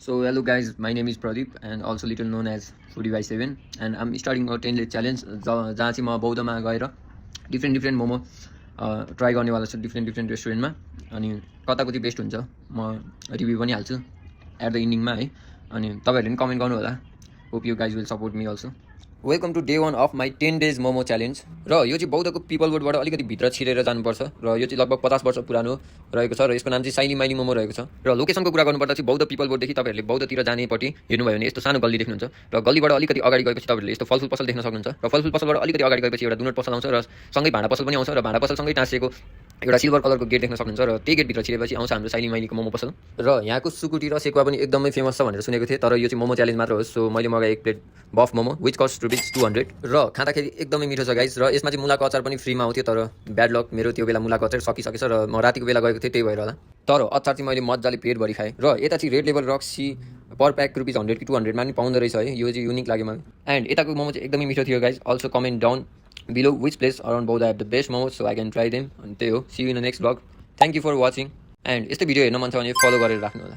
So hello guys, my name is Pradeep and also little known as Foodie by 7 and I'm starting a 10 day challenge जहाँ चाहिँ म बौद्धमा गएर different momo try गर्नेवाला छु different रेस्टुरेन्टमा अनि कताको चाहिँ बेस्ट हुन्छ म रिभ्यू पनि हाल्छु एट द इन्डिङमा है अनि तपाईहरुले पनि कमेन्ट गर्नु होला hope you guys will support me also welcome to day 1 of my 10 days momo challenge र यो चाहिँ बौद्धको पिपल बोर्डबाट अलिकति भित्र छिरेर जानुपर्छ र यो चाहिँ लगभग 50 वर्ष पुरानो रहेको छ र यसको नाम चाहिँ साइली माइली मोमो रहेको छ र लोकेसनको कुरा गर्नुपर्दा चाहिँ बौद्ध पिपल बोर्डदेखि तपाईँहरूले बौद्धतिर जानेपट्टि हेर्नुभयो भने यस्तो सानो गल्ली देख्नुहुन्छ र गल्लीबाट अलिकति अगाडि गएपछि तपाईँहरूले यस्तो फलफुल पसल देख्न सक्नुहुन्छ र फलफुल पसलबाट अलिकति अगाडि गएपछि एउटा दुनट पसल आउँछ र सँगै भाँडा पसल पनि आउँछ र भाँडा पसलसँगै टाँसिएको एउटा सिल्भर कलरको गेट देख्न सक्नुहुन्छ र त्यही गेटभित्र छिरेपछि आउँछ हाम्रो साइली माइलीको मोमो पसल र यहाँको सुकुटी र सेकुवा पनि एकदमै फेमस छ भनेर सुनेको थिएँ तर यो चाहिँ मोमो च्यालेन्ज मात्र हो सो मैले मगाएँ एक plate buff momo which cost ₹200 र खाँदाखेरि एकदमै मिठो छ गाइस र यसमा चाहिँ मुलाको अचार पनि फ्रीमा आउँथ्यो तर ब्याड लक मेरो त्यो बेला मुलाको अचार सकिसकेछ र म रातिको बेला गएको थिएँ त्यही भएर होला तर अचार चाहिँ मैले मजाले पेटभरि खाएँ र यता चाहिँ रेड लेभल रक्सी पर प्याक ₹100 कि 200 मा पनि पाउँदो रहेछ है यो चाहिँ युनिक लाग्यो मलाई एन्ड यताको मोमो चाहिँ एकदमै मिठो थियो guys also comment down below which place around Bodha have the best momos so I can try them and see you in the next vlog. Thank you for watching and यस्तै video हेर्न मन छ भने follow गरेर राख्नु होला।